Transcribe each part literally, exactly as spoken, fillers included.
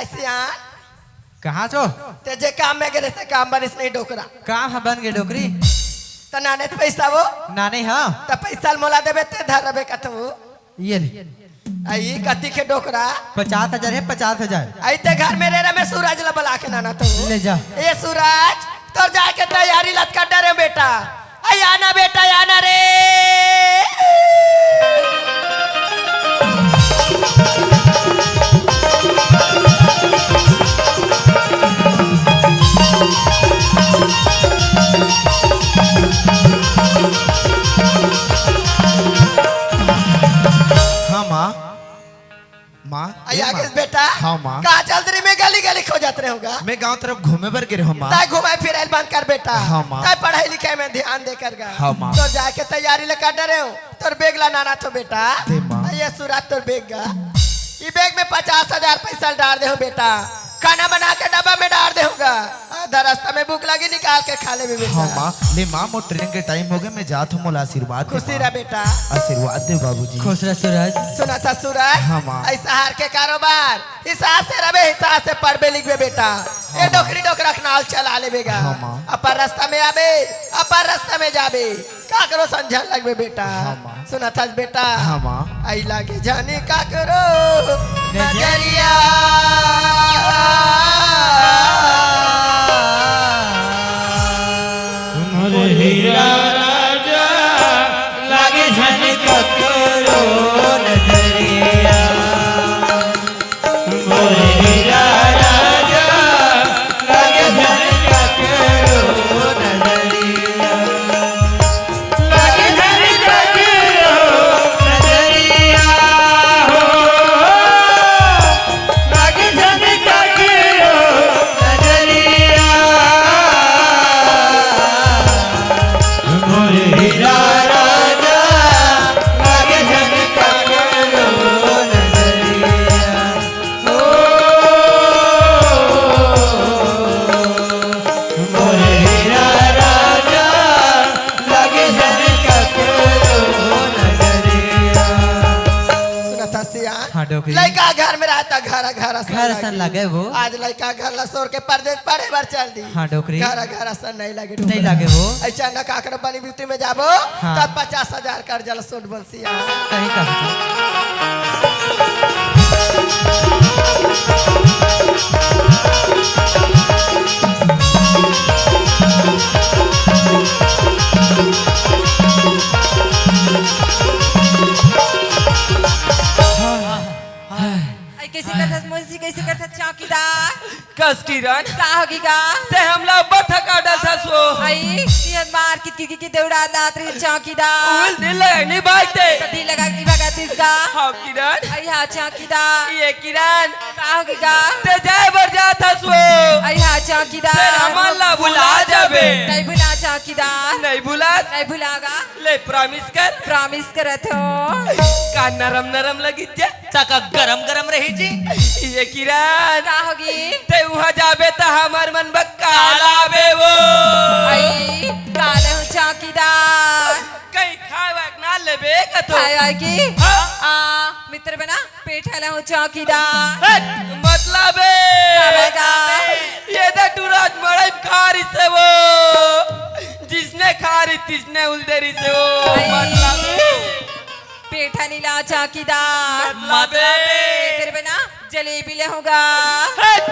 सियान। कहाँ छो? ते जे काम में गे रहे, ते काम बनिस नहीं डोकरा। काम ह बन गे डोकरी। त नाने त पैसा वो? नाने ह। त पैसा ल मोला देबे, ते धर रबे कथू। ये ले। आई कति के डोकरा? पचास हजार हे, पचास हजार। आई ते घर में रे रे, मैं सूरज ला बला के नाना तो। ले जा। ए सूरज, तोर जाके तैयारी लत कर डरे बेटा। आई आना बेटा, आना रे। हाँ, माँ। माँ, आई ए, आ माँ। गेस बेटा। हाँ, माँ। कहाँ चल रही? मैं गली गली खोजत रहे होगा। मैं गाँव तरफ घूमे बर गिरे हूँ, माँ। ताई घुमाए फिराइल बंद कर बेटा। हाँ, माँ। ताई पढ़ाई लिखाई में ध्यान दे कर गा। हाँ, माँ। तो जाके तैयारी ले कर डरे हो। तोर बेग ला नाना तो बेटा। दे, माँ। ये सूरज तोर बेग गा। ई बेग में पचास हजार पैसा डाल दे हो बेटा। खाना बना के डब्बा में डाल दे होगा। आधा रास्ता में भूख लगी, निकाल के खा ले बेटा। हाँ, माँ। ले, माँ, मोर ट्रेन के टाइम हो गए, मैं जात हूँ, मोला आशीर्वाद दे, खुशी माँ। रह बेटा। आशीर्वाद दे बाबूजी। खुश रह सूरज। सुना था सूरज? हाँ, माँ। ऐसा हार के कारोबार हिसाब से रबे, हिसाब से पढ़बे लिखबे बेटा। ये हाँ, माँ। डोकरी डोकरा के नाल चला लेबे गा। हाँ, माँ। अपन रास्ता में आबे, अपन रास्ता में जाबे, काकरो संझा लगबे बेटा। हाँ, माँ। सुना था बेटा? हाँ, माँ। आई लागे जाने काकरो नजरिया। मोर हीरा राजा लागे जाने काकरो नजरिया। मोर हीरा राजा, लागे झन काकरो नजरिया। लागे झन काकरो नजरिया हो। लागे झन काकरो नजरिया। मोर हीरा राजा, लागे झन काकरो नजरिया। ओ, मोर हीरा राजा, लागे झन काकरो नजरिया। सुनत हस सियान? हाँ, डोकरी। लइका घर में रहता, घर, घर असन घर असन लागे। लागे वो। आज लइका घर ला सोर के परदेस पढ़े बर चल दी। हाँ, डोकरी। घर, घर असन नहीं लागे, नहीं डोकरी। लागे वो। ऐसा न काकरो बनी ब्यूटी में जाबो, हाँ। तब पचास हजार कर्जा ला सोट बन सही कहा। आई, कैसे करथस मुंशी, कैसे करथस चौकीदार? कस किरण। का होगे गा? ते हमला अब्बड़ थका डलथस वो। आई, ये मार कित कित कित दौड़ा दात रहे चौकीदार। उल दिल लगा नहीं भाई ते। कदी लगा नहीं भगा दिस गा। हाँ किरण। आई हाँ चौकीदार। ये किरण। का होगे गा? ते जाए बर जाथस वो। आई हाँ चौकीदार। ते हमन ला भुला जाबे। नहीं भुला चौकीदार। नहीं भुला। नहीं भुला गा। ले promise कर। Promise करत हो। का नरम नरम लगी जे। तका गरम गरम रही जी। ये किरण। का होगे? ते उहाँ जाबे त हमर मन बर का लाबे वो। आई, का लेहूँ चौकीदार। कहीं खाए वाए के ना लेबे का तो। खाए वाए के? हाँ। आ, मित्र बना, पेठा लेहूँ चौकीदार। हट, मतलब ए। का बता? ये तो टूरा आज मड़ई में खा रही से वो। जिसने खा रही, तिसने उल दे रही से वो। आई। मतलब ए। पेठा नीला चौकीदार। मतलब ए। तेरे बिना जलेबी लेहूँ गा। हट,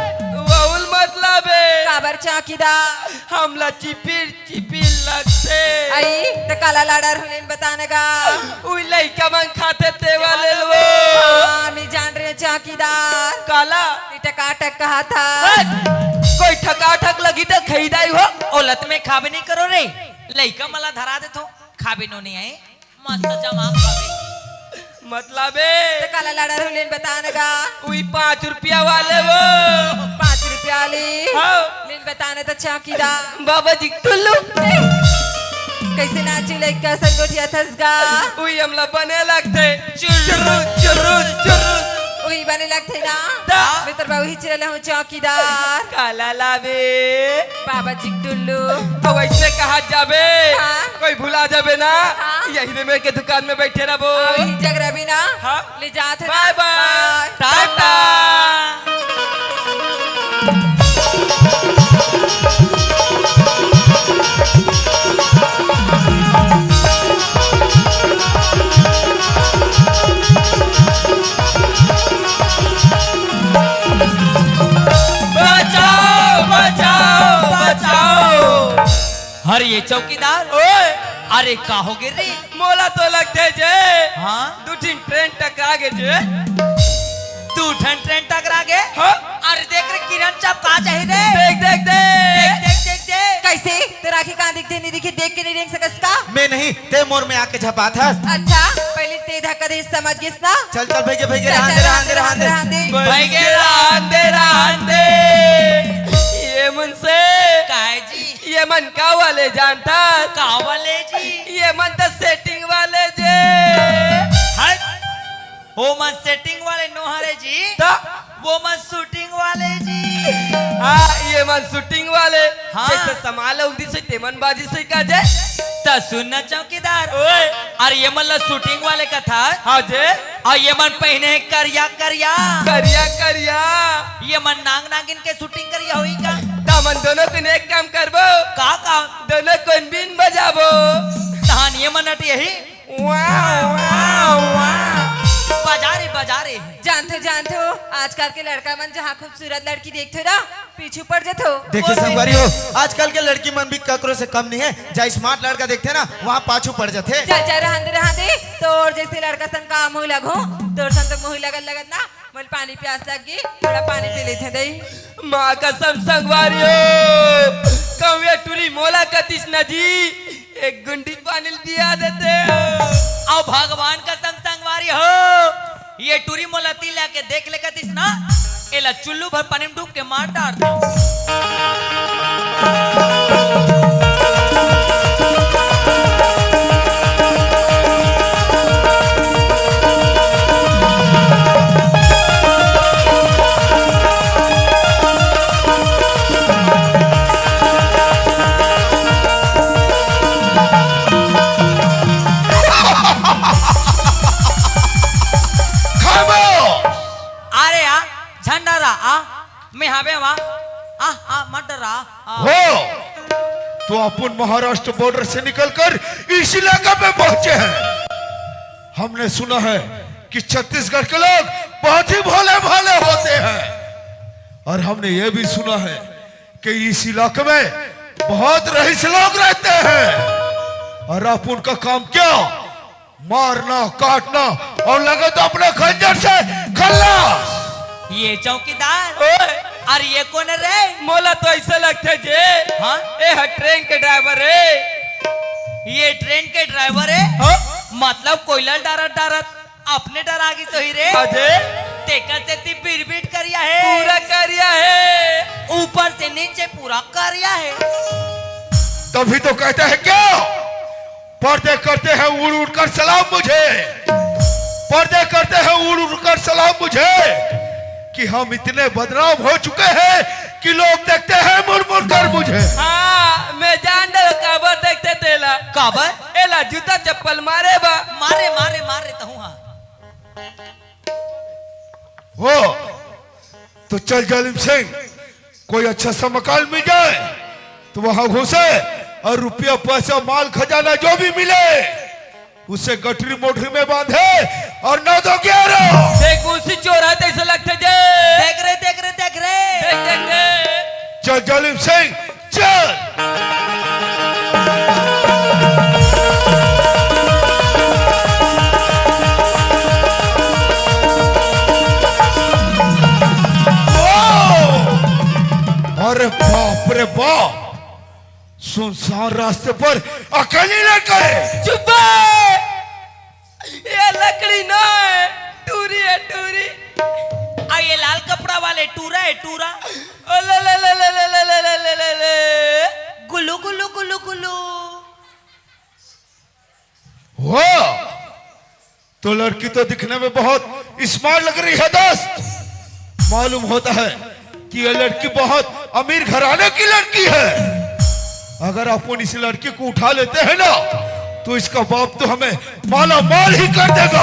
वहुल मतलब ए। काबर चौकीदार? हमला चिपिर चिपिर लगथे। आई, त काला लाडर हुलेन बताने गा। उई लइका मन खाथे ते वाले लो। हाँ, नहीं जान रहे चौकीदार। काला? ये टकाटक कहा था। हट, कोई ठकाठक लगी त खई दाई हो। ओलत में खाबे नहीं करो रे। लइका मला धरा दे तो खाबे नो नहीं आए। मस्त जमा खाबे। मतलब ए। त काला लाडर हुलेन बताने गा। उई पाँच रुपया वाले वो। पाँच रुपया वाली। हाँ। लेन बताने त चौकीदार। बाबा जी टुल्लू। कैसे नाची लइका संगोठिया थस गा। उई हमला बने लगथे। चुर्रु, चुर्रु, चुर्रु। उई बने लगथे ना। दा। मित्र बाबू ही चिरले हूँ चौकीदार। काला लाबे। बाबा जी टुल्लू। तो वैसे कहा जाबे? हाँ। कोई भुला जाबे ना? हाँ। यही में के दुकान में बैठे रहबो। अउ ही जग रबी ना? हाँ। ले जात हे ना? Bye bye। Bye। टाटा। अरे ये चौकीदार, ओए, अरे का हो गे रे? मोला तो लगथे जे हाँ? दू ठिन ट्रेन टकरा गे जे। दू ठन ट्रेन टकरा गे? हाँ? अरे देख रे किरण, चप का चाही रे? देख, देख, देख। देख, देख, देख, देख। कैसे? तोर आँखी कहाँ दिखथे, नहीं दिखी, देख के नहीं रेंग सकस का? मैं नहीं, ते मोर में आके झपात हस। अच्छा, पहली ते धक्का दे समझ गिस ना? चल, चल, भैया, भैया, चल, रहन दे, चल, रहन दे, रहन दे, रहन दे। रहन दे। भैया, रहन दे, रहन दे। ये मन से काय जी? ये मन का वाले जानता? का वाले जी? ये मन तो सेटिंग वाले जे। हट। वो मन सेटिंग वाले नो हरे जी। तो? वो मन शूटिंग वाले जी। हाँ, ये मन शूटिंग वाले। हाँ। जैसे सामान ला उल्दी से तेमन बाजी से का जे। त सुन न चौकीदार। ओए। अरे ये मन ला शूटिंग वाले कथा। हाँ जे। अउ ये मन पहिने हे करिया करिया। करिया करिया। ये मन नांग नागिन के शूटिंग करिया होही का? त हमन दोनों के एक काम करबो। का काम? दोनों कोन बीन बजाबो। तहान ये मन अटियही। वाह, वाह, वाह। बजा रे, बजा रे। जानथो, जानथो, आजकल के लड़का मन जहाँ खूबसूरत लड़की देखथे ना, पीछू पड़ जथे। देखिए संगवारी हो, आजकल के लड़की मन भी ककरो से कम नहीं है। जहाँ स्मार्ट लड़का देखथे ना, वहाँ पाछू पड़ जथे। चल, चल, रहन दे, रहन दे। तोर जैसे लड़का संग का मुँह लगहूँ, तोर संग तो मुँह लगत लगत ना, मोला पानी प्यास लग गे, थोड़ा पानी पी लेथे दई। माँ कसम संगवारी हो, कहूँ ये टूरी मोला कतिस न जी, एक गुंडी पानी ल पिया देते। अउ भगवान कसम संगवारी हो, ये टूरी मोला तिला के देख ले कतिस ना, एला चुल्लू भर पानी में डूब के मार डार दे। खामोश! अरे आ, झंडा रा, आ, मैं हावे वा, आ, आ, मत डरा, आ। हो, तो अपन महाराष्ट्र बॉर्डर से निकलकर इस इलाका में पहुंचे हैं। हमने सुना है कि छत्तीसगढ़ के लोग बहुत ही भोले भाले होते हैं, और हमने ये भी सुना है कि इस इलाके में बहुत रईस लोग रहते हैं, और आप उनका काम क्या? मारना, काटना और लगे तो अपने खंजर से खल्लास। ये चौकीदार, ओए। अरे ये कोन रे? मोला तो ऐसा लगथे जे हाँ? ए ह ट्रेन के ड्राइवर रे। ये ट्रेन के ड्राइवर है? हाँ? मतलब कोयला डारत डारत अपने डरा गिस होही रे। अजय? तेकर सेती बिरबिट करिया है। पूरा करिया है। ऊपर से नीचे पूरा करिया है। तभी तो कहते हैं क्या, पर्दे करते हैं उड़ उड़ कर सलाम मुझे, पर्दे करते हैं उड़ उड़ कर सलाम मुझे, कि हम इतने बदनाम हो चुके हैं कि लोग देखते हैं मुड़ मुड़ कर मुझे। हाँ, मैं जान डरेंव काबर देखथे तेला। काबर? एला जूता चप्पल मारे बर। मारे, मारे, मारे तहूँ हा। हो, तो चल जालिम सिंह, कोई अच्छा सा मकान मिल जाए तो वहां घुसे और रुपया पैसा, माल खजाना जो भी मिले, उसे गठरी मोटरी में बांधे और नौ दो ग्यारह। देख, उसी चोर है, तैसे लगथे जे। देख रे, देख रे, देख रे। देख, देख, देख। चल जालिम सिंह, चल। ओ! अरे बाप रे बाप, सुनसान रास्ते पर अकेली लटके। चुप बे! ये लकड़ी ना है, टूरी है, टूरी। आ ये लाल कपड़ा वाले टूरा है, टूरा। ओ ले, ले, ले। गुलू, गुलू, गुलू, गुलू। वाह, तो लड़की तो दिखने में बहुत स्मार्ट लग रही है दोस्त। मालूम होता है कि ये लड़की बहुत अमीर घराने की लड़की है। अगर अपन इस लड़की को उठा लेते हैं ना, तो इसका बाप तो हमें माला माल ही कर देगा।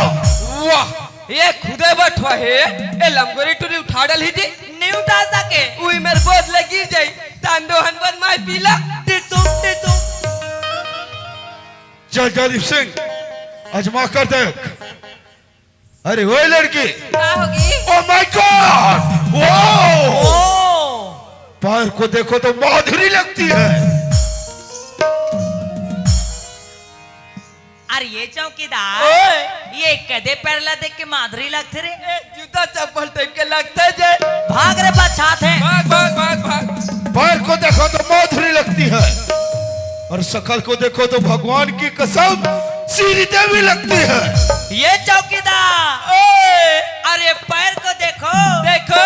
वाह, ये खुदे बठवा है, ये लंगोरी टूरी उठा डालही जी। नहीं उठा सके। उई मेर बोध ले गिर जाई, तांदो हनबन माय पीला। टिसुम, टिसुम। चल जालिम सिंह, आजमा कर देख। अरे ओए लड़की। का होगे? Oh my God! Wow! ओ! पैर को देखो तो माधुरी लगती है। अरे ये चौकीदार, ओए! ये कदे पैर ला देख के माधुरी लगथे रे? ए, जूता चप्पल टाइप के लगथे जे। भाग रे, बछात हे। भाग, भाग, भाग, भाग। पैर को देखो तो माधुरी लगती है, और शकल को देखो तो भगवान की कसम श्री देवी लगती है। ये चौकीदार, ओए! अरे पैर को देखो, देखो।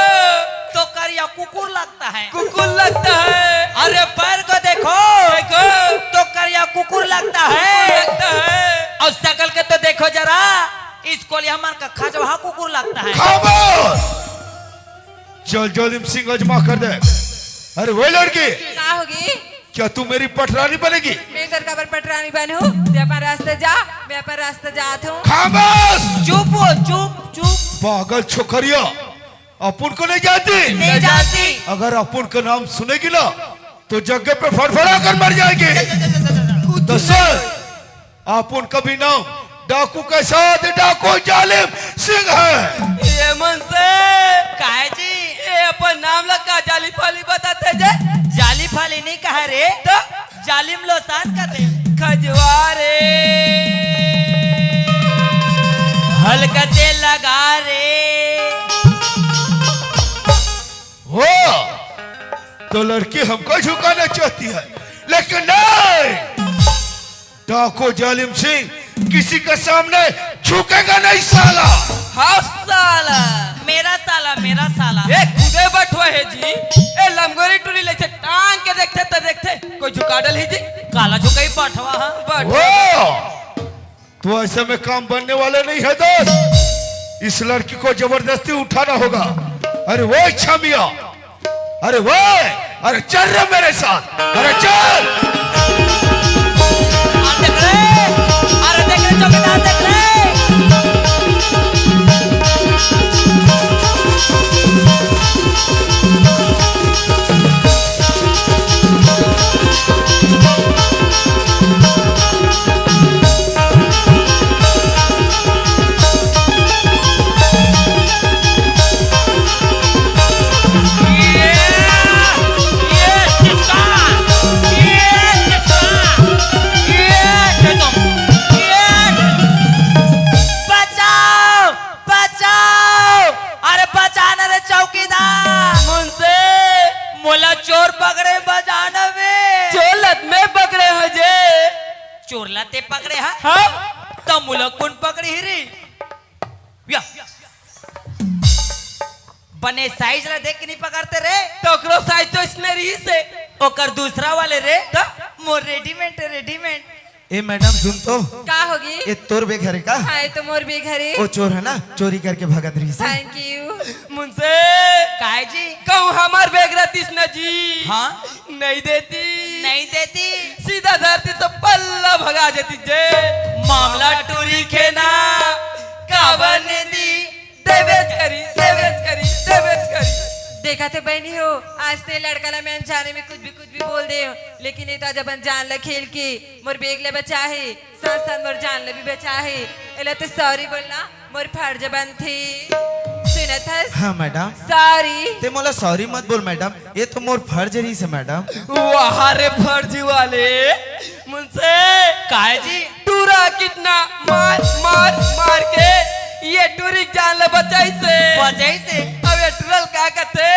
तो करिया कुकुर लगता है। कुकुर लगता है। अरे पैर को देखो, देखो। तो करिया कुकुर लगता है। कुकुर लगता है। और शकल के तो देखो जरा, इस कोलिया मन का खजवा कुकुर लगता है। खामोश! चल जालिम सिंह, अजमा कर दे। अरे वो लड़की, का होगे? क्या तू मेरी पटरानी बनेगी? मैं तोर काबर पटरानी बनहूँ? तैं अपन रास्ता जा, मैं अपन रास्ता जात हूँ। खामोश! चुप हो, चुप, चुप। पागल छोकरिया, अपुन को नहीं जानती? नहीं जानती। अगर अपुन का नाम सुनेगी ना, तो जगह पे फड़फड़ा कर मर जाएगी। तो सुन, अपुन का भी नाम डाकू के साथ डाकू जालिम सिंह है। ए मुंशी। काय जी? ए अपन नाम ला का जाली फाली बताथे जे? जाली फाली नहीं कहा रे। तो? जालिम लोसान कथे। खजवा रे। हल्का से लगा रे। हो, तो लड़की हमको झुकाना चाहती है, लेकिन नहीं, डाकू जालिम सिंह किसी के सामने झुकेगा नहीं साला। हाँ साला। मेरा साला, मेरा साला। ए खुदे बठवा हे जी। ए लंगोरी टूरी ले से टांग के देखथे त देखथे कोई झुका डलही जी। काला झुकाई बठवा, हाँ। बठवा। वो तो ऐसे में काम बनने वाला नहीं है दोस्त। इस लड़की को जबरदस्ती उठाना होगा। अरे वो इच्छा मिया, अरे वो, अरे चल रे मेरे साथ, अरे चल। अरे देख रे, अरे देख रे चौकीदार, देख रे। बचाओ, बचाओ, अरे बचा ना रे चौकीदार। मुंशी। मोला चोर पकड़े, बचा ना बे। चोर ला त मैं पकड़े हँव जे। चोर ला तैं पकड़े हा? हाँ। त मोला कोन पकड़ही रे? या। बने size ला देख के नहीं पकड़ते रे। त ओकरो size तो इसने रहिसे। ओकर दूसरा वाले रे। त? मोर readymade, readymade। ए मैडम सुन तो। का होगे? ए तोर bag हरे का? हाँ, ए तो मोर bag हरे। ओ चोर हे ना, चोरी करके भगत रहिसे। Thank you। मुंशी। काय जी? कहूँ हमर bag रहतिस ना जी। हाँ? नहीं देती। नहीं देती। सीधा धरती से पल्ला भगा देती जे। मामला टूरी के ना, काबर नहीं दी? देबेच करी, देबेच करी, देबेच करी। देखा थे बहनी हो, आज ते लड़का ला मैं अनजाने में कुछ भी, कुछ भी बोल दे हो, लेकिन ये तो आज अपन जान ला खेल के मोर bag ला बचाहे, साथ साथ मोर जान ला भी बचाहे। एला तो sorry बोलना मोर फर्ज बनथे। सुनत हस? हाँ मैडम। Sorry। ते मोला sorry मत बोल मैडम, ये तो मोर फर्ज रहिसे मैडम। वाह रे फर्जी वाले। मुंशी। काय जी? टूरा कितना मार, मार, मार के ये टूरी के जान ला बचाइसे। बचाइसे? अब ये टूरा ल का कथे?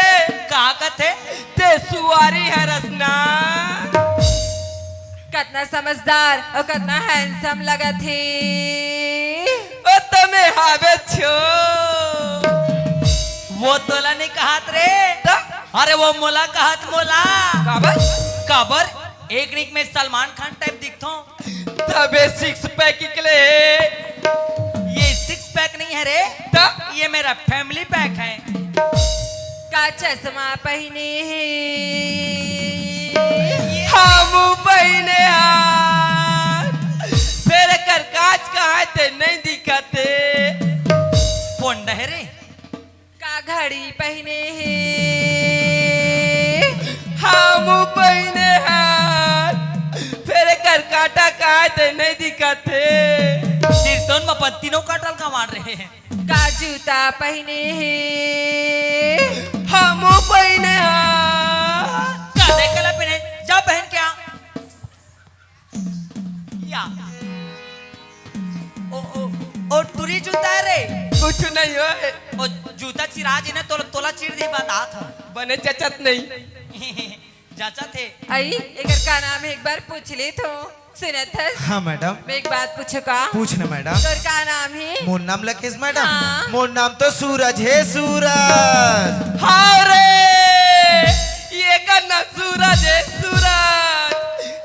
का कथे? ते सुवारी हरस ना। कतना समझदार अउ कतना handsome लगत हे। ओ तमे हावे छो। वो तोला नहीं कहत रे। त? अरे वो मोला कहत मोला। काबर? काबर? एक रिक में सलमान खान type दिखथों। तबे six pack निकले हे। ये six pack नहीं है रे। त? ये मेरा family pack है। का चश्मा पहिने हे? हाँ, मुँह पहिने हा। फेर एकर कांच कहाँ हे ते नहीं दिखत हे। फोन डहे रे। का घड़ी पहिने हे? हाँ, मुँह पहिने हा। फेर एकर कांटा कहाँ हे ते नहीं दिखत हे। सिरतोन म अपन तीनों कांटा ल कमार रहे। का जूता पहिने हे? हाँ, मुँह पहिने हा। का देख के ला पहिने? जा पहन के आ। या। बने जचत नहीं। जचत हे। अई, एकर का नाम हे, एक बार पूछ लेथों। सुनत हस? हाँ मैडम। मैं एक बात पूछों का? पूछ ना मैडम। तोर का नाम हे? मोर नाम लकेश मैडम। हाँ। मोर नाम तो सूरज हे, सूरज। हाँ रे, ये का नाम सूरज हे, सूरज।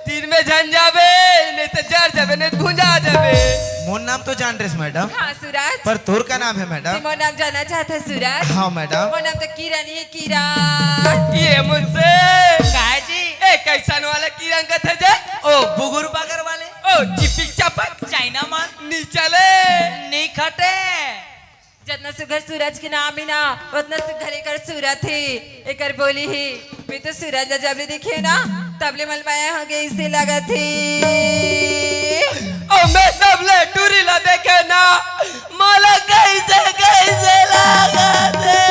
दिन में झन जाबे, नहीं तो जर जाबे, नहीं तो भुंजा जाबे। मोर नाम तो जान रेहेस मैडम। हाँ सूरज। पर तोर का नाम हे मैडम? तैं मोर नाम जानना चाहत हस सूरज? हाँ मैडम। मोर नाम तो किरण हे, किरण। ये मुंशी। काय जी? ए, कइसन वाला किरण कथे जे? ओ, बुगुर बगर वाले। ओ, चिपिक चपक। चाइना माल। नी चले। नी खटे। जतना सुघर सूरज के नाम हे ना, ओतना सुघर एकर सूरत हे, एकर बोली हे। मैं तो सूरज ला जब ले देखे ना, तब ले मल माया हो गे, अइसे लगत हे। ओ, मैं तब ले टूरी ला देखे ना, मोला कइसे, कइसे लगत हे।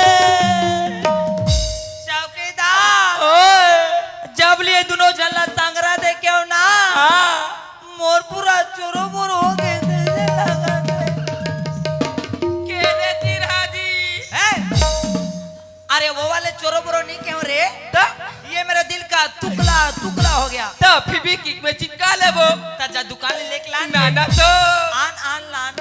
चौकीदार, ओए। जब ले दुनों झन ला संघरा देखे हो ना, हाँ। मोर पूरा चोरो बोरो हो गे, कइसे लगत हे। के रे चिरहा जी? हैं? अरे वो वाले चोरो बोरो नहीं कहो रे। त? ये मेरा दिल का तुकला, तुकला हो गया। त फिर भी किक में चिपका लेबो। त जा दुकान ले लेके लान। ना, ना तो। आन, आन लान।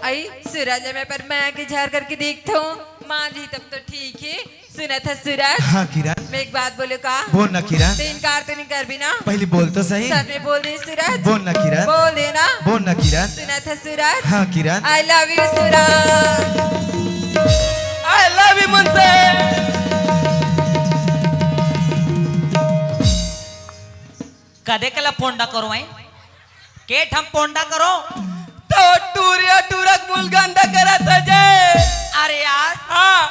अई, सूरज में पर मैं के झार करके देखथों, मान जाही तब तो ठीक हे। सुनत हस सूरज? हाँ किरण। मैं एक बात बोलों का? बोल ना किरण। तैं इनकार तो नहीं करबे ना? पहली बोल तो सही। सच में बोल दे सूरज। बोल ना किरण। बोल दे ना। बोल ना किरण। सुनत हस सूरज? हाँ किरण। I love you Suraj. I love you मुंशी। कदे कला पोंडा करो, हैं? के ठम पोंडा करो? तो टूरी अउ टूरा के मुल गंदा करत हे जे। अरे यार, हाँ।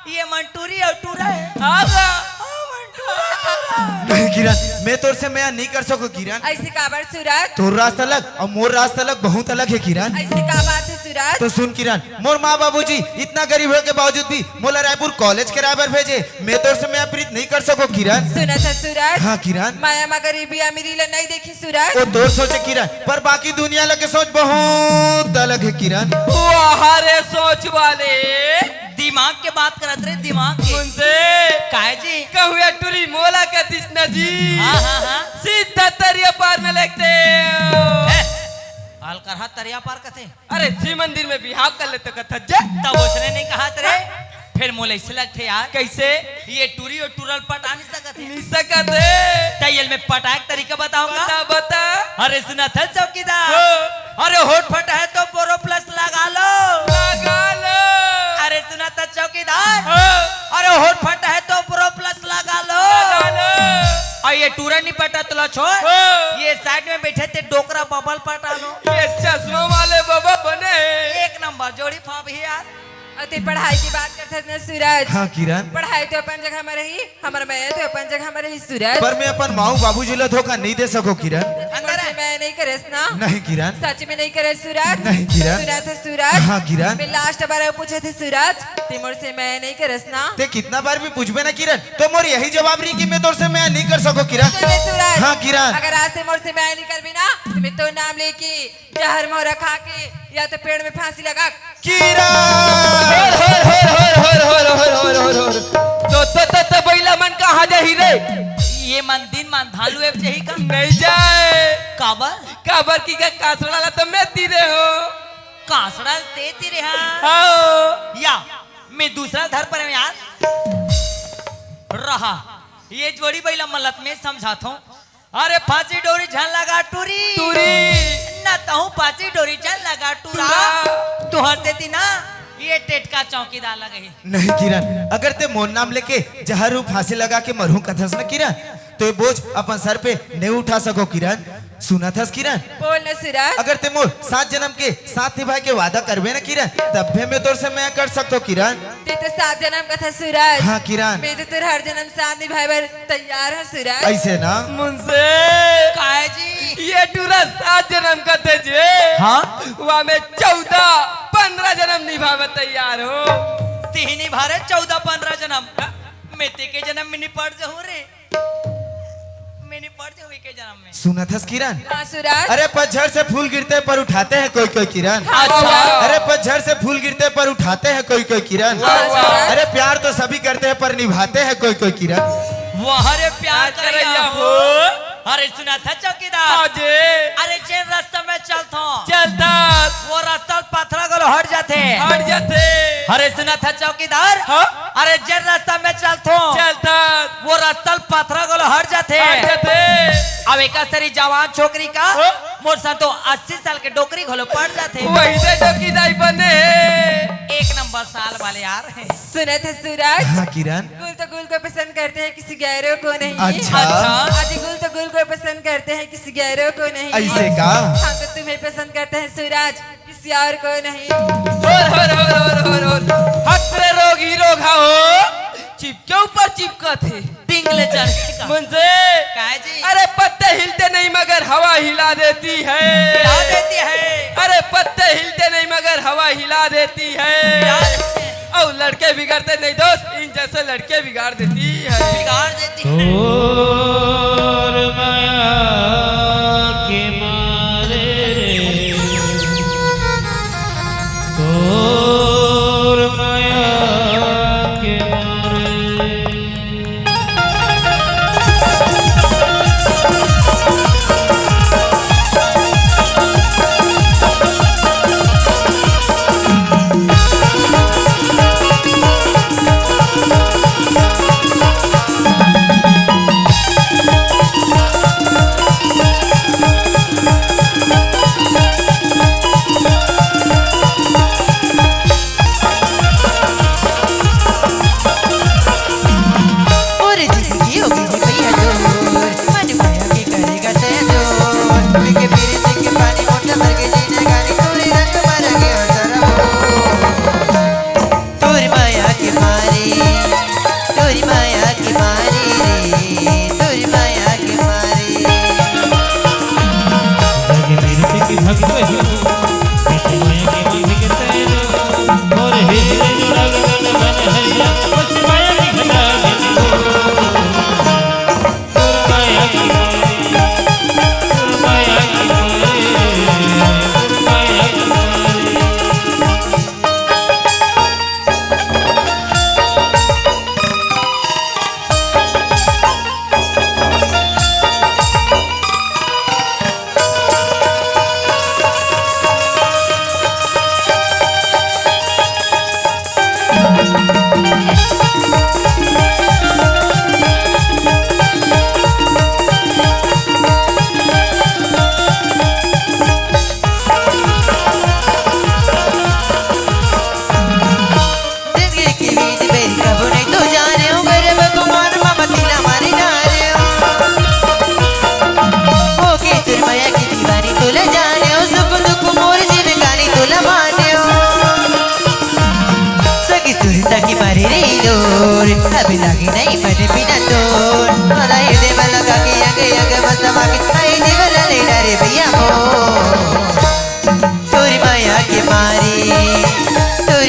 ये मन टूरी अउ टूरा हे। हाँ, हाँ। हाँ, मन टूरा, टूरा। नहीं किरण, मैं तोर से मया नहीं कर सकों किरण। अइसे काबर सूरज? तोर रास्ता अलग अउ मोर रास्ता अलग, बहुत अलग हे किरण। अइसे का बात हे सूरज? तो सुन किरण, मोर माँ बाबूजी इतना गरीब होय के बावजूद भी मोला रायपुर कॉलेज कराय बर भेजे। मैं तोर से मया प्रीत नहीं कर सकों किरण। सुनत हस सूरज? हाँ किरण। मया मा गरीबी अमीरी ला नहीं देखे सूरज। वो तोर सोच हे किरण, पर बाकी दुनिया ला के सोच बहुत अलग हे किरण। वाह रे सोच वाले। दिमाग के बात करत रे, दिमाग के। मुंशी। काय जी? कहूँ ये टूरी मोला कतिस न जी। हाँ, हाँ, हाँ। सीधा तरिया पार में लेगते। हैं? अलकरहा तरिया पार कथे? अरे, शिव मंदिर में बिहाव कर लेते कथस जे। तब उसने नहीं कहा रे। फिर मोला अइसे लगथे यार। कइसे? ये टूरी अउ टूरा ल पटा नहीं सकत हे। नहीं सकत हे। त ये ल मैं पटाय के तरीका बताओं का? बता, बता। अरे सुनत हस चौकीदार। हो। अरे होठ फटा है तो बोरोप्लस लगा लो। लगा लो। अरे सुनत हस चौकीदार। हो। अरे होठ फटा है तो बोरोप्लस लगा लो। लगा लो। अउ ये टूरा नहीं पटा तो ला छोड़। हो। ये साइड में बैठे थे डोकरा बबा ल पटा लो। ये चश्मा वाले बबा बने हे। एक नंबर जोड़ी फाप हे यार। अउ तैं पढ़ाई के बात करथस ना सूरज। हाँ किरण। पढ़ाई तो अपन जगह में रही, हमर मया तो अपन जगह में रही सूरज। पर मैं अपन माँ बाबूजी ला धोखा नहीं दे सकों किरण। तैं मोर से मया नहीं करेस ना? नहीं किरण। सच में नहीं करेस सूरज? नहीं किरण। सुनत हस सूरज? हाँ किरण। मैं लास्ट बार अउ पूछत हँव सूरज, तैं मोर से मया नहीं करेस ना? तैं कितना बार भी पूछबे ना किरण, तो मोर यही जवाब रही कि मैं तोर से मया नहीं कर सकों किरण। सुन ले सूरज। हाँ किरण। अगर आज तैं मोर से मया नहीं करबे ना, तो मैं तोर नाम लेके जहर महुरा खा के या तो पेड़ में फांसी लगा। किरण! होर, होर, होर। तो, तो, तो, तो बइला मन कहाँ जाही रे? ये मन दिन मान धान लुए जाही का? नहीं जाय। काबर? काबर कि का कांसड़ा ला तो मैं तीरे हों। कांसड़ा ल तैं तीरे हा? हाँ। या, मैं दूसरा धर परेंव यार। रहा, ये जोड़ी बइला मन ला त मैं समझाथों। अरे फांसी डोरी झन लगा टूरी। टूरी। ना तहूँ फांसी डोरी झन लगा टूरा। टूरा। तुँहर सेती ना ये टेटका चौकीदार लगे हे। नहीं किरण, अगर तैं मोर नाम लेके जहर हूँ फांसी लगा के मरहूँ कथस ना किरण, तो ये बोझ अपन सर पे नहीं उठा सकों किरण। सुनत हस किरण? बोल ना सूरज। अगर तैं मोर सात जनम के साथ निभाय के वादा करबे ना किरण, तभे मैं तोर से मया कर सकथों किरण। तैं तो सात जनम कथस सूरज। हाँ किरण। मैं तो तोर हर जनम साथ निभाय बर तैयार हँव सूरज। अइसे ना? मुंशी। काय जी? ये टूरा सात जनम कथे जे। हाँ? वा में चौदह, पन्द्रह जनम निभाय बर तैयार हों। तिही निभा रे चौदह पन्द्रह जनम। मैं तेके जनम में निपट जाहूँ रे। मैं नहीं पड़ जाओगे के जन्म में। सुनत हस किरण? हाँ, सुराज। अरे पतझड़ से फूल गिरते हैं पर उठाते हैं कोई कोई किरण। हाँ, सुराज। अरे पतझड़ से फूल गिरते हैं पर उठाते हैं कोई कोई किरण। हाँ, सुराज। अरे प्यार तो सभी करते हैं पर निभाते हैं कोई कोई किरण। वाह रे प्यार करैया हो। अरे सुनत हस चौकीदार। हाँ जी। अरे जेन रास्ता में चलथों। चलथस। वो रास्ता पथरा घलो हट जाथे। हट जाथे। अरे सुनत हस चौकीदार। हाँ? अरे जेन रास्ता में चलथों। चलथस। वो रास्ता पथरा घलो हट जाथे। हट जाथे। अब एकर सरी जवान छोकरी का हाँ? मोर संतो अस्सी साल के डोकरी घलो पड़ जाथे। वही से डोकी दाई बने। एक नंबर साल वाले यार। सुनत हस सुराज? हाँ किरण। गुल तो गुल को पसंद करते हैं, किसी गैरों को नहीं। अच्छा। अच्छा। अजी गुल तो गुल को पसंद करते हैं, किसी गैरों को नहीं। ऐसे का? हम तो तुम्हें पसंद करते हैं सुराज, किसी और को नहीं। होर, होर, होर, होर, होर, होर। हत रे रोगी रोगा हो, चिपके ऊपर चिपकत हे। टिंग ले चढ़ के का? मुंजे। काय जी? अरे पत्ते हिलते नहीं मगर हवा हिला देती है। हिला देती है। अरे पत्ते हिलते नहीं मगर हवा हिला देती है। हिला देती है। अउ लड़के बिगड़ते नहीं दोस्त, इन जैसे लड़के बिगाड़ देती है। बिगाड़ देती है। तोर माया के मारे रे, तोर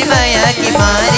माया के मारे।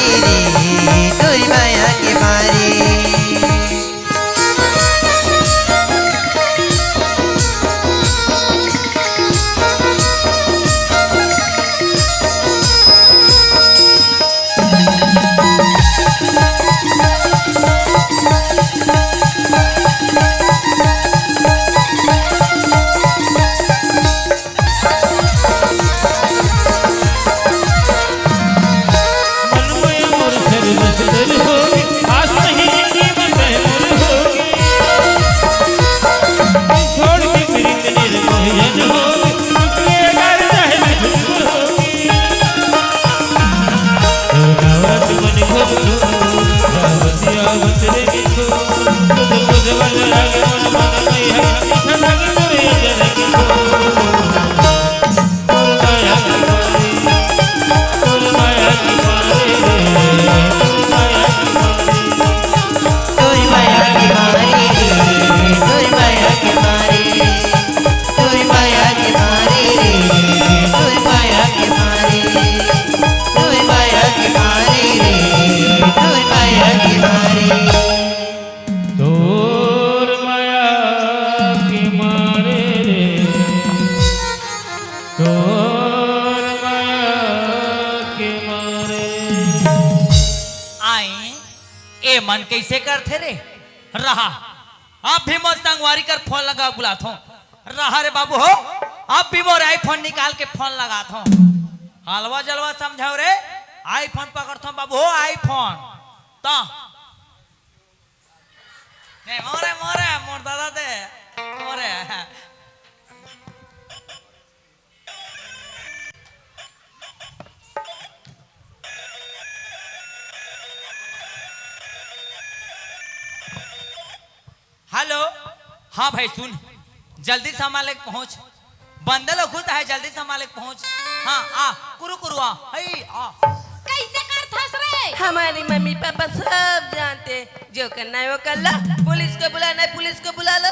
कइसे करथे रे? रहा, अब भी मोर संगवारी कर फोन लगा बुलाथों। रहा रे बाबू हो, अब भी मोर आईफोन निकाल के फोन लगाथों। हलवा जलवा समझाओ रे, आईफोन पकड़थों बाबू हो, आईफोन। त नहीं, मोरे, मोरे, मोर दादा दे, मोरे। हेलो, हाँ भाई सुन, जल्दी सामान लेके पहुंच। बंदल खुश है, जल्दी सामान लेके पहुंच। हाँ, आ, कुरु कुरु आ, हई, आ। कैसे करथस रे? हमारी मम्मी पापा सब जानते, जो करना है वो कर लो। पुलिस को बुलाना है, पुलिस को बुला लो।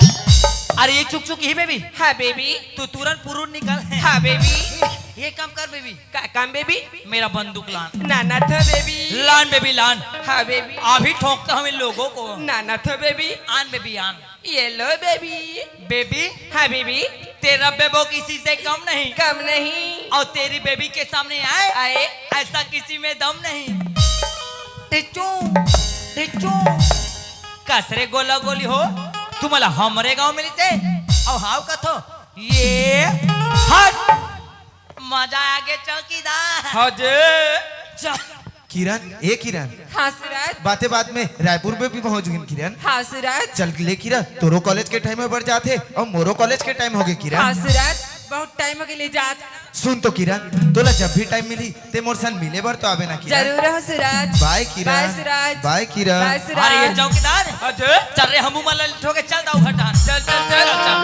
अरे ये चुक चुक ही बेबी। हाँ बेबी। तू तुरंत पुरुन निकल। हाँ बेबी। ये काम कर बेबी। का काम बेबी? मेरा बंदूक लान। नाना था बेबी। लान बेबी लान। हाँ बेबी। अभी ठोकता हूँ इन लोगों को। नाना था बेबी। आन बेबी आन। ये लो बेबी। बेबी। हाँ बेबी। तेरा बेबो किसी से कम नहीं। कम नहीं। और तेरी बेबी के सामने आए। आए। ऐसा किसी में दम नहीं। टिचू, टिचू। कसरे गोला गोली हो, तुम्हाला हमरे गांव मिलते। और हाव कथो, ये हट। मजा आ गया चौकीदार। हाँ जे। चल। किरण, ए किरण, हाँ सुरज। बाते बात में रायपुर में भी पहुंच गइन किरण। हाँ सुरज। चल ले किरण, तोरो कॉलेज के टाइम में बढ़ जाथे और मोरो कॉलेज के टाइम हो गए किरण। हाँ सुरज, बहुत टाइम हो गए ले जात। सुन तो किरण, तोला जब भी टाइम मिली ते मोर सन मिले बर तो आबे ना किरण। जरूर हो सुरज। बाय किरण। बाय सुरज। बाय किरण। बाय सुरज। अरे ये चौकीदार, अजय। चल रे, हमू मन ला लिठो के चल दाऊ घटान। चल, चल, चल। चल, चल।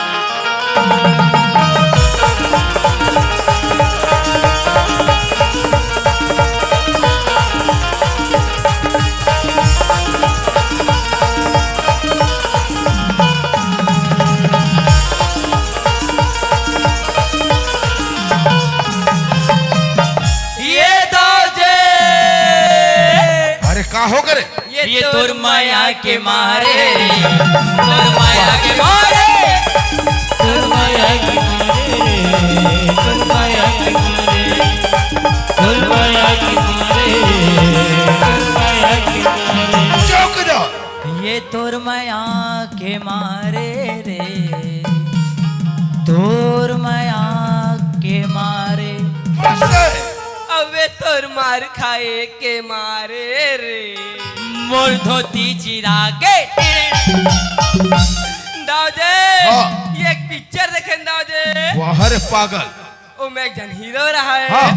ये दाऊ जी। अरे का हो करे? ये ये तोर तोर माया माया के के मारे रे, तोर माया के मारे, तोर माया के मारे रे, तोर माया के मारे, तोर माया के मारे, तोर माया के मारे। चौकीदार। ये तोर माया के मारे रे, तोर माया के मारे। बस रे। अबे तोर मार खाए के मारे रे। मोर धोती चिरा के। दाऊ जी, हाँ। ये एक पिक्चर देखेन दाऊ जी। वाह रे पागल। ओमे एक झन हीरो रहा है। हाँ।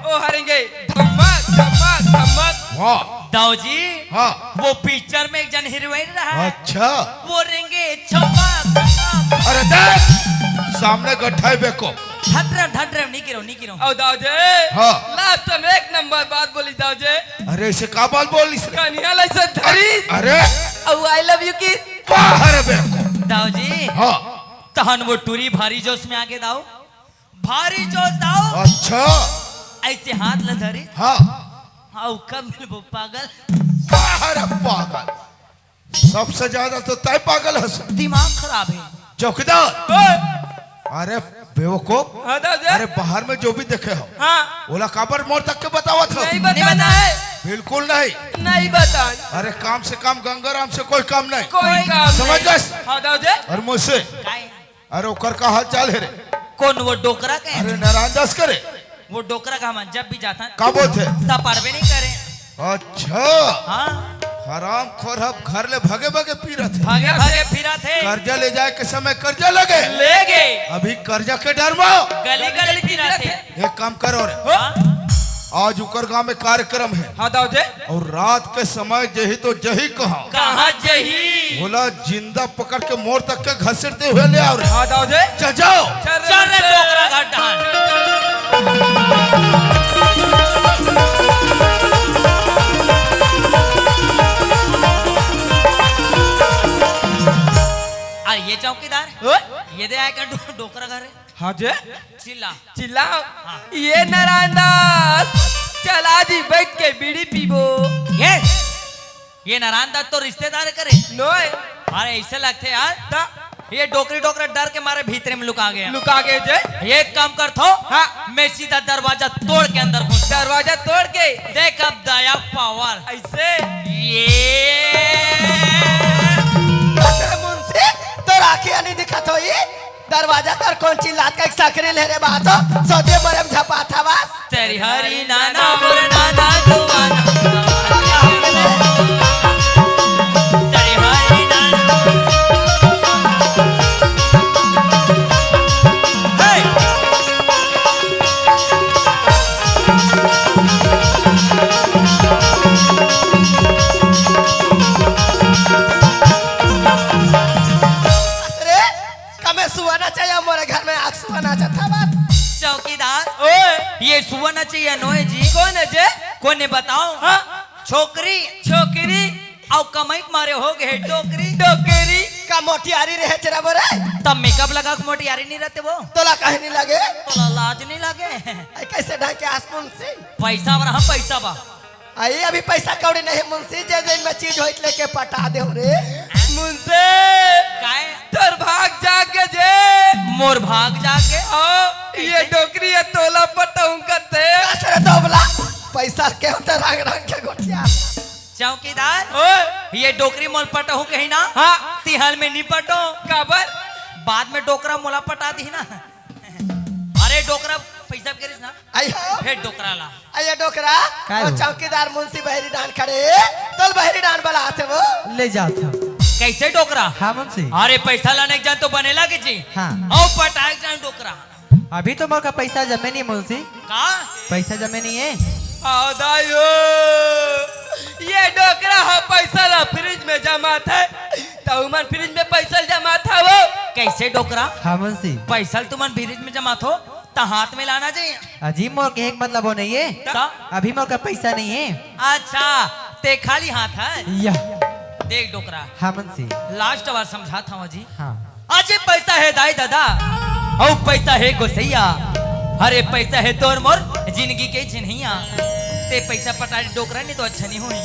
ओ हरेंगे धमक, धमक, धमक। वाह। दाऊ जी, हाँ। वो पिक्चर में एक झन हीरोइन रहा है। अच्छा। वो रेंगे छपक, छपक। अरे देख, सामने गठाई बेको। ढटरम, ढटरम, नी गिरो, नी गिरो। ओ दाऊ जी, हाँ। लास्ट में एक नंबर बात बोली दाऊ जी। अरे इसे का बात बोलिस रे? कनिहा ला से धरिस। अरे। ओ I love you की। बाहर बेको। दाऊ जी। हाँ। तहन वो टूरी भारी जोश में आगे दाऊ। भारी जोश दाऊ। अच्छा। ऐसे हाथ ला धरिस। हाँ। हाँ, कब मिलबो पागल? बाहर पागल। सबसे ज्यादा तो तय पागल हस। दिमाग खराब है। चौकीदार। ओए। अरे बेवकूफ। हाँ, दाऊ जी। अरे बाहर में जो भी देखे हो, हाँ। ओला काबर मोर तक के बतावत हो? नहीं बताना है। बिल्कुल नहीं। नहीं बताना। अरे काम से काम गंगाराम से कोई काम नहीं। कोई काम समझ नहीं। गए? हाँ, दाऊ जी। अरे मुझसे। काय? अरे ओकर का हाल चाल है रे? कौन वो डोकरा के? अरे नारायण दास करे। वो डोकरा का मन जब भी जाता है। का बोलथे? सपाड़बे नहीं करे। अच्छा। हाँ। हरामखोर अब घर ले भगे भगे पीरत हे। भगे भगे पीरत हे। कर्जा ले जाए के समय कर्जा लगे। लेगे। अभी कर्जा के डर में। गली गली पीरत हे। एक काम करो रे। हाँ। आज उकर गांव में कार्यक्रम है। हाँ दाऊ जी। और रात के समय जही तो जही कहा। कहाँ जही? बोला जिंदा पकड़ के मोर तक के घसीटते हुए ले आओ रे। हाँ दाऊ जी। चल जाओ। चल रे, चल रे, चल। डोकरा घर डहान। अरे ये चौकीदार, ओए? ये दे आए का डो-, डोकरा घर है। हाँ जे? चिल्ला। चिल्ला। हाँ। ये नारायण दास, चला जी बैठ के बीड़ी पीबो। ये, ये नारायण दास तो रिश्तेदार करे। नोय। अरे ऐसे लगथे यार। ता? ये डोकरी डोकरा डर के मारे भीतरे में लुका गया। लुका गए जे। एक काम करथो। हाँ। मैं सीधा दरवाजा तोड़ के अंदर घुस। दरवाजा तोड़ के। देख अब दया पावर। ऐसे। ये। दरवाजा कर कौन चिल्लात का एक सकरी ले रे बातो, सोते मरे में झपात हवस। तेरी हरी नाना मोर नाना दुआना। तेरी हरी नाना। हे! अरे, कमे सुआ ना चाहिए मोरे घर में, आग सुआ ना चाहता बात। चौकीदार, ओए। ये सुआ ना चाहिए नोए जी। कौन है जे? कौन है बताओ? हाँ। छोकरी। छोकरी। अउ कमाई के मारे हो गए डोकरी। डोकरी। का मोटियारी रहे चेरा बोरे? तब मेकअप लगा के मोटियारी नहीं रहते वो। तोला काहे नहीं लगे? तोला लाज नहीं लगे? ऐ कैसे ढंग के आसमान से? पैसा बा रहा, पैसा बा। आई अभी पैसा कौड़ी नहीं मुंशी, जे दिन में चीज होइत लेके पटा दे हो रे। मुंशी, काय? तोर भाग जागे जे। मोर भाग जागे? ओ, ये कैसे? डोकरी है, तोला पटाऊं कते। बस रे दोबला, पैसा के होता रंग रंग के गोठिया। चौकीदार, ओए। ये डोकरी मोल पटाऊं कहीं ना? हाँ। तिहाल में नहीं पटो। काबर? बाद में डोकरा मोला पटा दी ना। अरे डोकरा पैसा करिस ना। आई हो। फेर डोकरा ला। अये डोकरा, काय वो हो? चौकीदार मुंशी बहरी डान खड़े, तोल बहरी डान बला आथे वो। ले जात हव। कैसे डोकरा? हाँ मुंशी। अरे पैसा लाने के जान तो बने लागे जी। हाँ। अउ पटाए के जान डोकरा। अभी तो मोर का पैसा जमे नहीं मुंशी। का? पैसा जमे नहीं है। आ दायो, ये डोकरा हा पैसा ला फ्रिज में जमा थे, तो उमन फ्रिज में पैसा जमा था वो। कैसे डोकरा? हाँ मुंशी। पैसा तुमन फ्रिज में जमा थो? त हाथ में लाना जी। अजी, मोर कहे के मतलब वो नहीं है। त? अभी मोर का पैसा नहीं है। अच्छा, ते खाली हाथ है? या। देख डोकरा। हाँ मुंशी। लास्ट बार समझात हव जी। हाँ। अजी पैसा है दाई दादा, अउ पैसा है गोसैया, अरे पैसा है तोर मोर जिंदगी के चिन्हैया। ते पैसा पटा डोकरा नहीं तो अच्छा नहीं होई।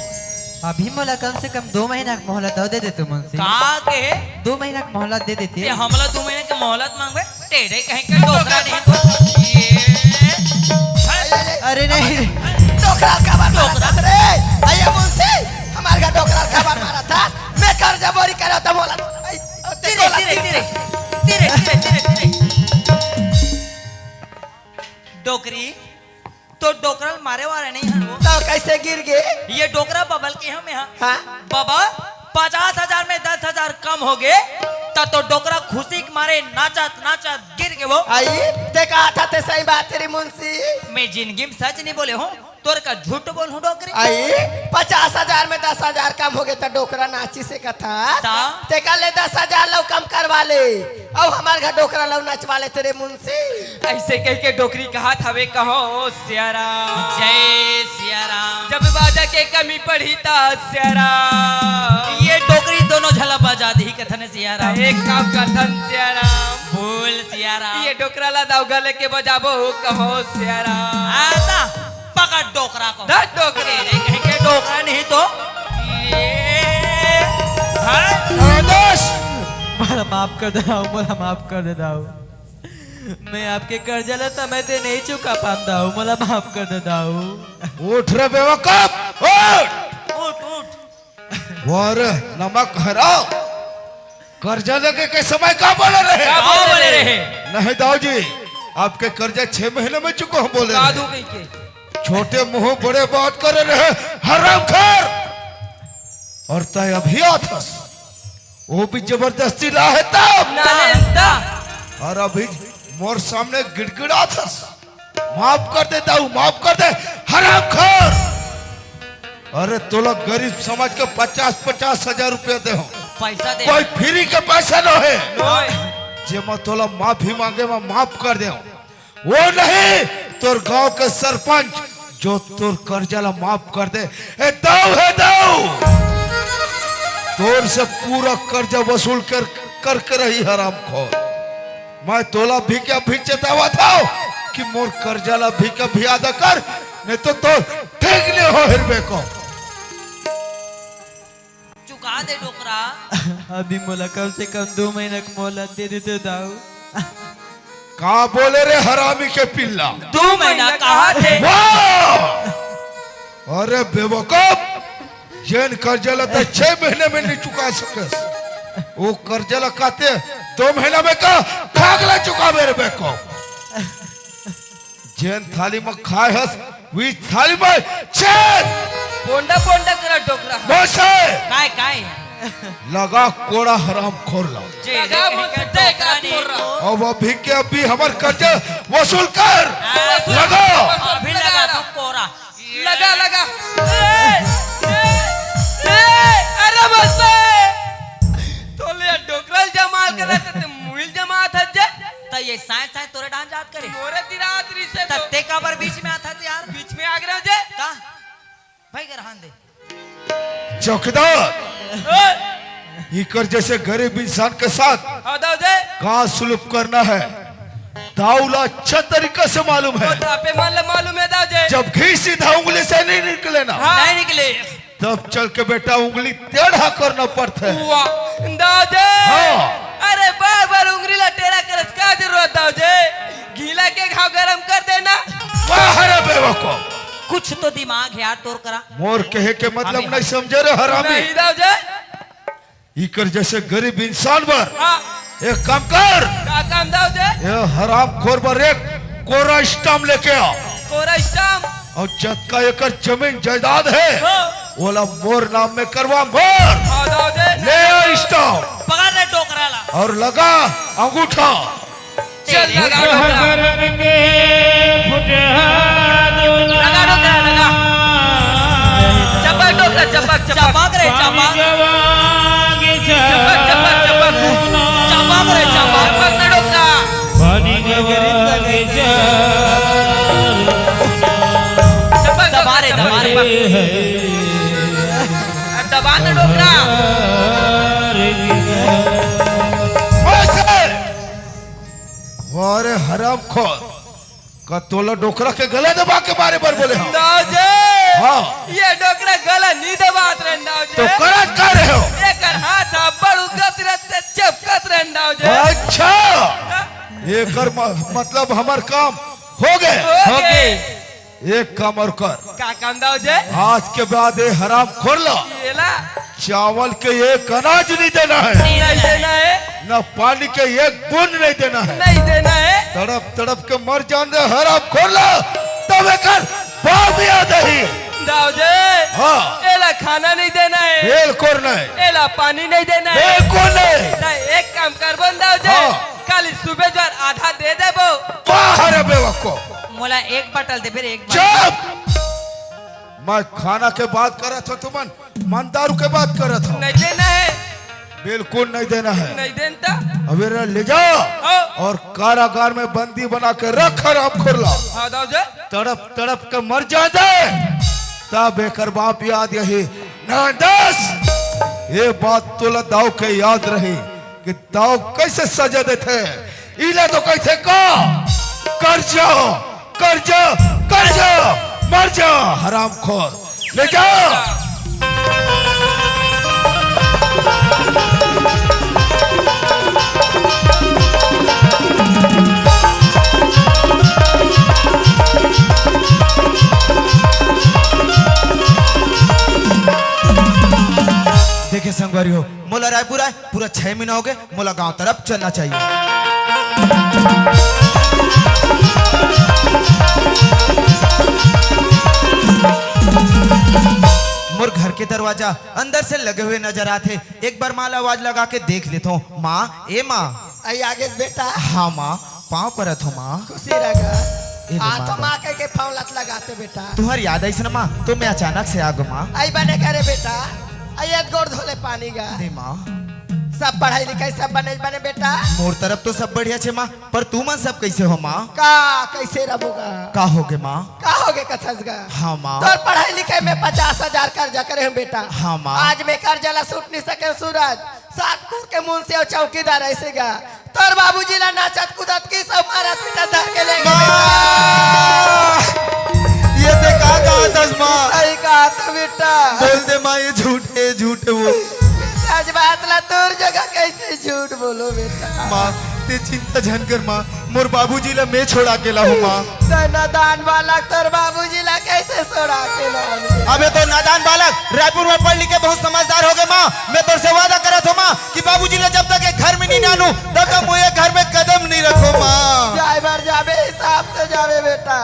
अभी मोला कम से कम दो महीना के मोहलत दे देते मुंशी। का कहे? दो महीना के मोहलत दे देते। ते हमला दो महीना के मोहलत मांगबे? तेरे कहीं के डोकरा नहीं तो। ये। अरे नहीं। डोकरा का बात मारा था रे? अये मुंशी, हमार का डोकरा का बात मारा था? मैं कर्जा बोरी करे तो मोहलत। अई, ते धीरे, बोला धीरे, धीरे। धीरे। धीरे, धीरे, धीरे, धीरे। डोकरी, तो डोकरा ल मारे वाला नहीं हन वो। तो कैसे गिर गे? ये डोकरा बबल के हमें हाँ। हाँ। बाबा, पचास हजार में दस हजार कम हो गए, त तो डोकरा खुशी के मारे नाचत नाचत गिर गे वो। आई, ते कहा था ते सही बात तेरी मुंशी। मैं जिंदगी में सच नहीं बोले हूँ, तोर का झूठ बोल हूँ डोकरी। आई, पचास हजार में दस हजार कम हो गए त डोकरा नाची से कथा। ता? ते का ले दस हजार लो कम करवा ले। अउ हमार घर डोकरा लउ नचवा लेते रे मुंशी। ऐसे कह के डोकरी कहात हवे, कहो सिया राम। जय सिया राम। जब बाजा के कमी पड़ी ता सिया राम। ये डोकरी दोनों झला बजा दी कथन सिया राम। एक काम करथन सिया राम। बोल सिया राम। ये डोकरा ला दउगा लेके बजाबो, कहो सिया राम। आता। पकड़ डोकरा को। धर डोकरा। तेरे कहीं के डोकरा नहीं तो। ये, हाँ? आदेश। मोला माफ कर दे दाऊ, मोला माफ कर दे दाऊ। मैं आपके कर्जा ला समय ते नहीं चुका पाम दाऊ, मोला माफ कर दे दाऊ। उठ रे बेवकूफ, उठ। उठ, उठ। वाह रे, नमक हराम। कर्जा लेके के समय का बोले रहे? का बोले रहे? नहीं दाऊ जी, आपके कर्जा छह महीने में चुका हम बोले रहे। छोटे मुंह बड़े बात करे रहे, हरामखोर। और तय अभी आथस, वो भी जबरदस्ती ला है तब। और अभी मोर सामने गिड़गिड़ाथस। माफ कर दे दाऊ, माफ कर दे, हरामखोर। अरे तोला गरीब समझ के पचास, पचास हजार रुपया दे हो। पैसा दे। कोई फ्री के पैसा न है। नोय। जे मैं तोला माफी मांगे, मैं माफ कर दे हो। वो नहीं, तोर गांव के सरपंच जो तोर कर्जा ला माफ कर दे। ए दाऊ है दाऊ, तोर से पूरा कर्जा वसूल कर, करके रही हरामखोर। मैं तोला भी क्या भी चेतावा था कि मोर कर्जा ला भी क्या भी अदा कर, नहीं तो तोर ठीक नहीं हो हिरबे को। चुका दे डोकरा। अभी मोला कम से कम दो महीना के मोहलत दे देते दाऊ। का बोले रे हरामी के पिल्ला? दो महीना कहा थे? वाह! अरे बेवकूफ, जेन कर्जा ला त छह महीने में नहीं चुका सकस, वो कर्जा ला कहते दो महीना में का खागला चुकाबे रे बेको। जेन थाली में खाए हस, वी थाली में छेद। पोंडा पोंडा करा डोकरा। मोसे। काय, काय? लगा कोड़ा हरामखोर ला। जे लगा हे, बोल हे, सकते हैं, डोकरा का नहीं बोल रहा? तो। अब अभी के अभी हमर कर्जा वसूल कर। हाँ, लगा। अभी लगा तू कोड़ा। लगा, लगा। ए, ए, ए, अरे बस ए। तोले डोकरा ल जमा करे त ते मुइल जमा था जे। त ये साए साए तोरे डांड जात करे। मोरे दिरात रिसे त तो। ते काबर बीच में आता थे यार? बीच में आ गए जे। का? भाई घर हान दे। चौकीदार, ए। इकर जैसे गरीब इंसान के साथ हाँ, दाऊ जी। का सुलूक करना है, दाऊ ला अच्छा तरीका से मालूम है। वो तो आपे मन ले मालूम है, दाऊ जी। जब घी सीधा उंगली से नहीं निकले ना, हाँ। नहीं निकले। तब चल के बेटा उंगली टेढ़ा करना पड़ता है। वाह, दाऊ जी। हाँ। अरे बार बार उंगली ला टेढ़ा करत का जरूरत, दाऊ जी? घीला के घाव गरम कर देना। वाह रे बेवकूफ। कुछ तो दिमाग है यार तोर करा। मोर कहे के मतलब नहीं। नहीं समझे रे हरामी। नहीं, दाऊ जी। इकर जैसे गरीब इंसान बर हाँ। एक काम कर। का काम, दाऊ जी? ये हरामखोर बर एक कोरा स्टाम्प लेके आ। कोरा स्टाम्प? और जतका एकर जमीन जायदाद है, हाँ। ओला मोर नाम में करवा, मोर। हाँ, दाऊ जी। ले आ स्टाम्प। पकड़ रे डोकरा ला। और लगा अंगूठा। चल, लगा डोकरा। लगा डोकरा, लगा। चपक डोकरा, चपक, चपक। चपक रे, चपक। चपक, चपक, चपक। चपक रे, चपक। चपक ना डोकरा। चपक, दबा रे, चपक, दबा रे। चपक। अब दबा ना डोकरा। वाह रे हरामखोर, का तोला डोकरा के गला दबा के मारे बर बोले हंव? दाऊ जी, हाँ। ये डोकरा गला नी दबात रहे, दाऊ जी। तो करत का रहे हो? एकर हाथ अब्बड़ उगत रहे, चपकत रहे, दाऊ जी। अच्छा, एकर म-, मतलब हमर काम हो गए। हो गए। एक काम और कर। का काम, दाऊ जी? आज के बाद ये हरामखोर ला एला चावल के एक अनाज नहीं देना है। नहीं देना है। न पानी के एक बूंद नहीं देना है। नहीं देना है। तड़प तड़प के मर जान दे हरामखोर ला, तब एकर बाप याद आही। दाऊ जी, हाँ। एला खाना नहीं देना है। बिल्कुल नहीं। एला पानी नहीं देना है। बिल्कुल नहीं। नहीं, एक काम करबो न दाऊ जी, हाँ। काली सुबह जोर आधा दे देबो। वाह रे बेवकूफ। मोला एक बाटल दे, फिर एक बाटल। चुप! मैं खाना के बात करत हंव, तुमन मन दारू के बात करत हव। नहीं देना है। बिल्कुल नहीं देना है। नहीं देन त। अब एला ले जा हाँ। और कारागार में बंदी बना के रख हरामखोर ला। हाँ, दाऊ जी। तड़प तड़प के मर जाए दे, तब एकर बाप याद आही। नादास, ये बात तोला दाऊ के याद रही। कि दाऊ कैसे सजा देथे, इला तो कहिथे का, कर जा, कर जा, कर जा, मर जा, हरामखोर, ले जा। देखे संगवारी हो, मोला रायपुर आए पूरा छह महीना हो गए, मोला गांव तरफ चलना चाहिए। मोर घर के दरवाजा अंदर से लगे हुए नजर आथे। एक बार माँ ला आवाज लगा के देख लेथों। माँ, ए माँ। आई आगे बेटा। हाँ माँ, पाँव परत हो माँ। खुशी रह। ए रे आ तो माँ। माँ कह के पाँव लत लगाते बेटा। तुहर याद आइस न माँ, तो मैं अचानक से आ गो माँ। आई बने करे बेटा। आई गोड़ धोले पानी गा। दे माँ। सब पढ़ाई लिखाई सब बने बने बेटा। मोर तरफ तो सब बढ़िया छे माँ, पर तू मन सब कैसे हो माँ? का कैसे रबो गा? का होगे माँ? का होगे कथस गा? हाँ माँ। तोर पढ़ाई लिखाई में पचास हजार कर्जा करे हूँ बेटा। हाँ माँ। आज मैं कर्जा ला सूट नहीं सके सूरज। सातपुर के मुंशी और चौकीदार ऐसे गा। तोर बाबूजी ला नाचत कूदत की सब मारत पीटत धर के ले गए। माँ! ये ते का कहा थस माँ? सही कहा था बेटा। बोल दे माँ, ये झूठ है, झूठ है वो। सच बात ला तोर जगह कैसे झूठ बोलो बेटा? माँ, ते चिंता झन कर माँ, मोर बाबूजी ला मैं छोड़ा के लाहूँ माँ। ते नादान बालक तोर बाबूजी ला कैसे छोड़ा के लाहूँ? अबे तो नादान बालक रायपुर में पढ़ लिख के बहुत समझदार हो गए माँ। मैं तोर से वादा करत हूँ माँ कि बाबूजी ला जब तक ये घर में नहीं जानू, तब तक मुझे घर में कदम नहीं रखो माँ। जाए बर जाबे, हिसाब से जाबे बेटा,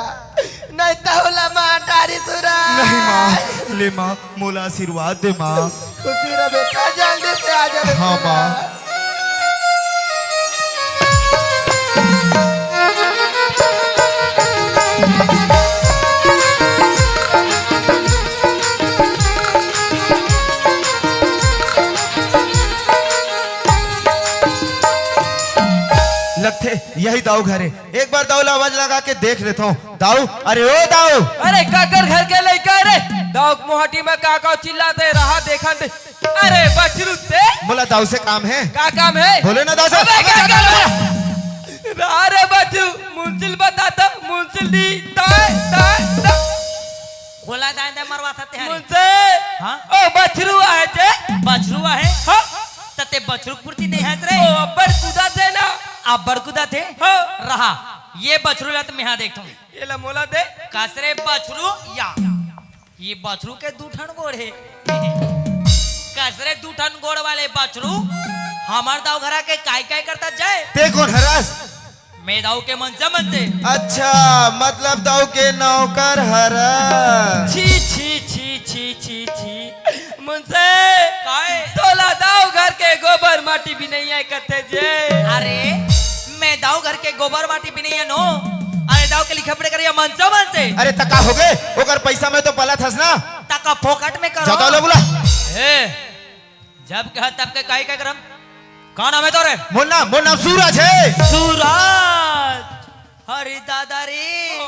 नहीं तो होला मार डारी सुरा। नहीं माँ, ले माँ, मोला आशीर्वाद दे माँ। खुशी रह बेटा, जल्दी से आ जा बेटा। हाँ माँ। लगथे यही दाऊ घर हे। एक बार दाऊ ला आवाज लगा के देख लेथव। दाऊ, अरे ओ दाऊ। अरे काकर घर के लइका रे? दाऊ के मोहाटी में का का चिल्लाथे, रहा देखन दे। अरे बछरू ते। मोला दाऊ से काम हे। का काम हे? बोले ना दाऊ से। अबे का काम हे? रहा रे बछरू, मुंसिल बता तो, मुंसिल दी, ताय, ताय, ताय। खोला दाय दाय मरवा सकते हैं। मुंसे। हाँ? ओ बछरू आहे जे। बछरू आहे? हाँ। तते बछरू कुर्ती नहीं हस रे। ओ अब्बड़ कुदाथे ना। अब्बड़ कुदाथे? हाँ। रहा। ये बछरू ला तो मैं हाँ देखता हूँ। ये ला मोला दे। कस रे बछरू या। ये बछरू के दू ठन गोड़ हे। कस रे दू ठन गोड़ वाले बछरू। हमर दाऊ घरा के काय काय करता जाए। ते कोन हरस? मैं दाऊ के मनसे मनसे। अच्छा, मतलब दाऊ के नौकर हरस। छी, छी, छी, छी, छी, छी। मुंसे, काय? तोला दाऊ घर के गोबर माटी भी नहीं आय कथे जे। अरे, मैं दाऊ घर के गोबर माटी भी नहीं आय नो। अरे, दाऊ के लिखे पढ़े करिया मनसे मनसे। अरे, त का होगे? ओकर पैसा में तो पलत हस ना। त का फोकट में करो। जा दाऊ ला बुला। हे, जब कहा तब के काई का करम? का नाम हे तोरे? मोर नाम, मोर नाम सूरज हे। सूरज। अरे दादा रे। ओ।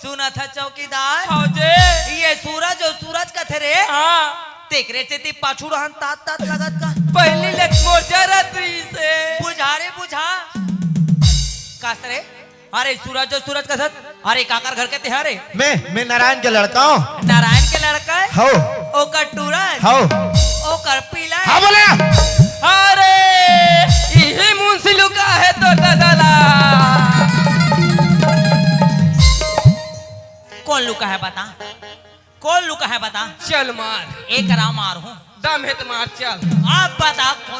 सुनत हस चौकीदार? हाँ जी। ये सूरज अउ सूरज कथे रे। हाँ। तेकरे सेती पाछू डहन तात तात लगत का। पहिली ले मोर जरत रहिस हे। बुझा रे बुझा। कस रे? अरे सूरज, सूरज कथस, अरे काकर घर के तेहा रे? मैं, मैं नारायण के लड़का हूँ। नारायण के लड़का हे? हव। ओकर टूरा हे? हव। ओकर पीला हे? हाँ बोले ना। अरे, इही मुंसी लुका हे तोर दादा ला। कोन लुका हे बता? कोन लुका हे बता? चल मार। एक राम मार हूँ। दम हे त मार चल। अब बता कोन